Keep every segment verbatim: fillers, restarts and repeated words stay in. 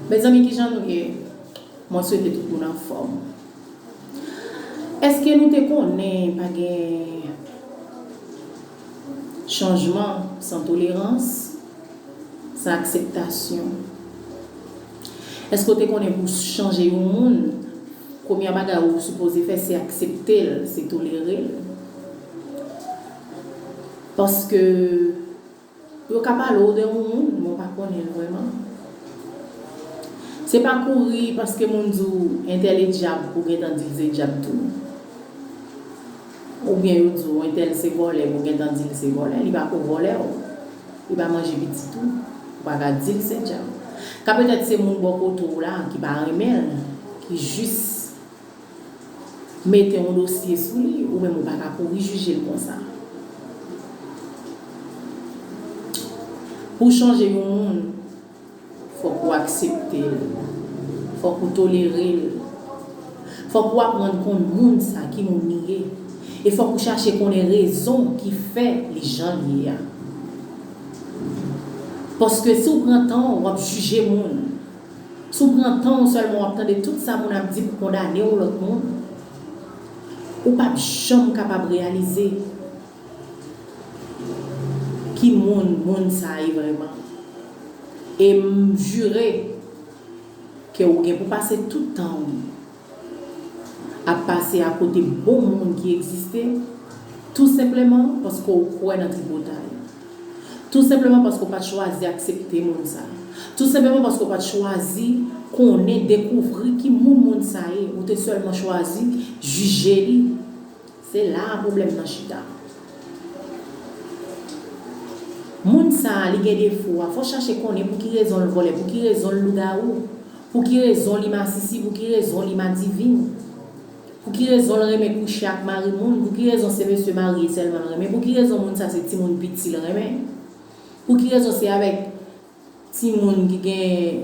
Mezanmi, kijan nou ye? Mwen swete tout moun anfòm. Èske nou te konnen pa gen chanjman san tolerans, san akseptasyon? Èske w te konnen pou w chanje yon moun, premye bagay ou sipoze fè, se aksepte l, se tolere l? Paske yo ka pale w de yon moun, men w pa konnen l vrèman. Se pa kouri paske moun di w entèl e dyab pou w gentan di l se dyab tou. Oubyen yo di w entèl se vòlè pou w gentan di l se vòlè. Li pa ko vòlè w. Li pa manje pitit ou. Ou pa ka di l se dyab. Ka petèt se moun bò kote w la ki pa renmen l, ki jis mete yon dosye sou li, ou menm ou pa ka kouri jije l konsa. Pou w chanje yon moun, fòk ou aksepte l, fòk ou tolere l, fòk ou aprann konn moun sa, ki moun li ye, e fòk ou chache konnen rezon ki fè li jan li ye a. Paske si w pran tan w, w ap jije moun. Si w pran tan w sèlman, w ap tande tout sa moun ap di pou kondane yon lòt moun. Ou p ap janm kapab reyalize ki moun moun sa ye vrèman. E m jire ke ou gen pou pase tout tan w ap pase akote bon moun ki egziste, tou senpleman paske w kwè nan tripotay. Tou senpleman paske w pa t chwazi aksepte moun sa. Tou senpleman paske w pa t chwazi konnen, dekouvri ki moun moun sa ye. Ou te sèlman chwazi jije li. Se la a pwoblèm nan chita. Moun sa a, li gen defo a. Fò w chache konnen pou ki rezon l vòlè, pou ki rezon l lougawou, pou ki rezon li masisi, pou ki rezon li madivin, pou ki rezon l renmen kouche ak mari moun, pou ki rezon se mesye marye sèlman l renmen, pou ki rezon moun sa se timoun piti l renmen, pou ki rezon se avèk timoun ki gen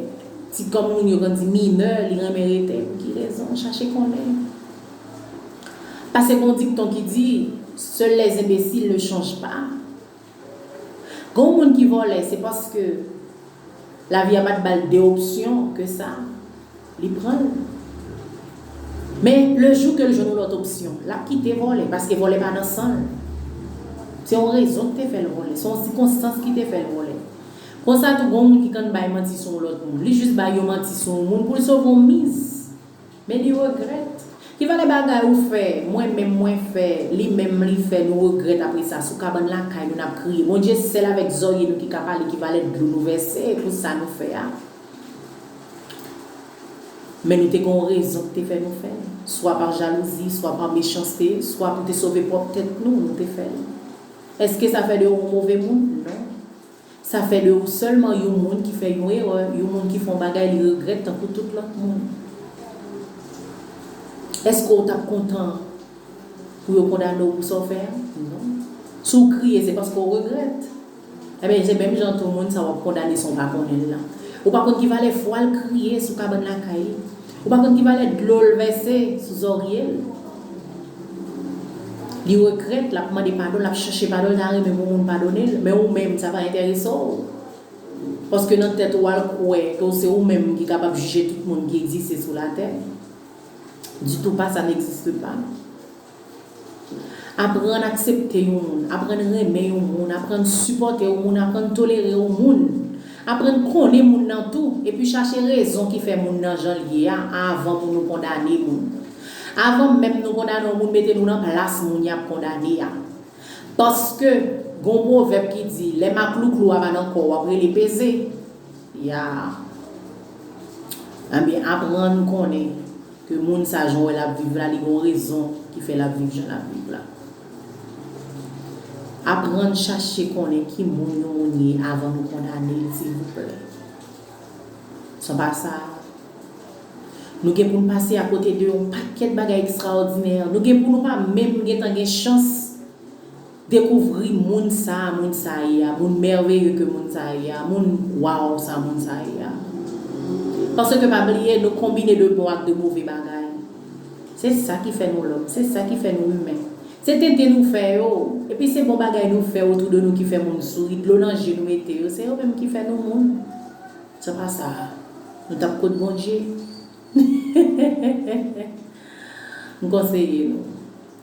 ti kòm moun yo konn di minè, li renmen rete. Pou ki rezon? Chache konnen. Paske gen yon dikton ki di, seuls les imbéciles ne changent pas. Gen yon moun ki vòlè, se paske lavi a pa t ba l de opsyon ke sa. Li pran l. Men, le jou ke l jwenn yon lòt opsyon, l ap kite vòlè, paske vòlè pa nan san l. Se yon rezon ki te fè l vòlè, se yon sikonstans ki te fè l vòlè. Konsa tou, gen yon moun ki konn bay manti sou yon lòt moun. Li jis bay yon manti sou yon moun pou l sove yon miz. Men li regrèt. Ki valè bagay ou fè, mwen menm mwen fè, li menm li fè, nou regrèt apre sa, sou kabann lakay nou n ap kriye. Bondye sèl avèk zòrye nou ki ka pale ki valè dlo nou vèse pou sa nou fè a. Men nou te gen yon rezon ki te fè nou fè l. Swa pa jalouzi, swa pa mechanste, swa pou te sove pwòp tèt nou, nou te fè l. Èske sa fè de ou yon move moun? Non. Sa fè de ou sèlman yon moun ki fè yon erè, yon moun ki fè yon bagay li regrèt tankou tout lòt moun. Èske ou t ap kontan pou yo kondane w pou sa w fè a? Non. Si w kriye, se paske w regrèt. Ebyen, se menm jan tou moun sa w ap kondane san w pa konnen l lan. Ou pa konn ki valè fwa l kriye sou kabann lakay li. Ou pa konn ki valè dlo l vèse sou zòrye l. Li regrèt, l ap mande padon, l ap chache padon, l ta renmen pou moun padone l, men ou menm, sa pa enterese w. Paske nan tèt ou, w al kwè ke w se ou menm ki kapab jije tout moun ki egziste sou latè. Ditou pa, ça n'existe pas. Aprann aksepte yon moun, aprann renmen yon moun, aprann sipòte yon moun, aprann tolere yon moun. Aprann konnen moun nan tou, epi chache rezon ki fè moun nan jan l ye a, avan pou nou kondane moun. Avan menm nou kondane yon moun, mete nou nan plas moun y ap kondane a. Paske, gen yon pwovèb ki di, lè maklouklou a pa nan kò w, w ap rele peze. Ya. Ebyen, aprann konnen ke moun sa jan w wè l ap viv la, li gen yon rezon ki fè l ap viv jan l ap viv la. Aprann chache konnen ki moun yon moun ye avan nou kondane l, silvouplè. San pa sa, nou gen pou n pase akote de yon pakèt bagay ekstraòdinè. Nou gen pou nou pa menm gentan gen chans dekouvri moun sa, moun sa ye a, moun mèveye ke moun sa ye a, moun waw sa, moun sa ye a. Paske pa bliye, nou konbine de bon ak de move bagay. Se sa ki fè nou lòm, se sa ki fè nou imen. Se tenten nou fè yo, epi se bon bagay nou fè otou de nou ki fè moun souri, dlo nan je nou mete yo, se yo menm ki fè nou moun. Sa pa sa. Nou t ap kont Bondye. M konseye nou,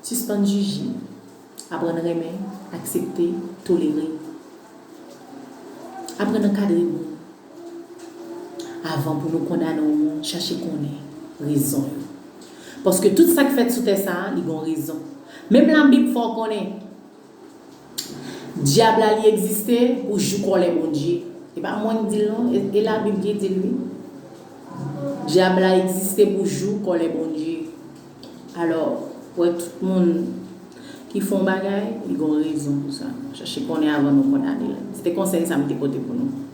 sispann jije. Aprann renmen, aksepte, tolere. Aprann ankadre moun. Avan pou nou kondane yon moun, chache konnen rezon yo. Paske tout sa k fèt sou tè sa a, li gen yon rezon. Menm Labib fè w konnen, dyab la li egziste pou jou kòlè Bondye. E pa mwen k di l non, e, e Labib ki di l wi. Dyab la egziste pou jou kòlè Bondye. Alò, wè tout moun ki fè yon bagay, li gen yon rezon pou sa. Chache konnen avan nou kondane l. Se te konsèy sa m te pote pou nou.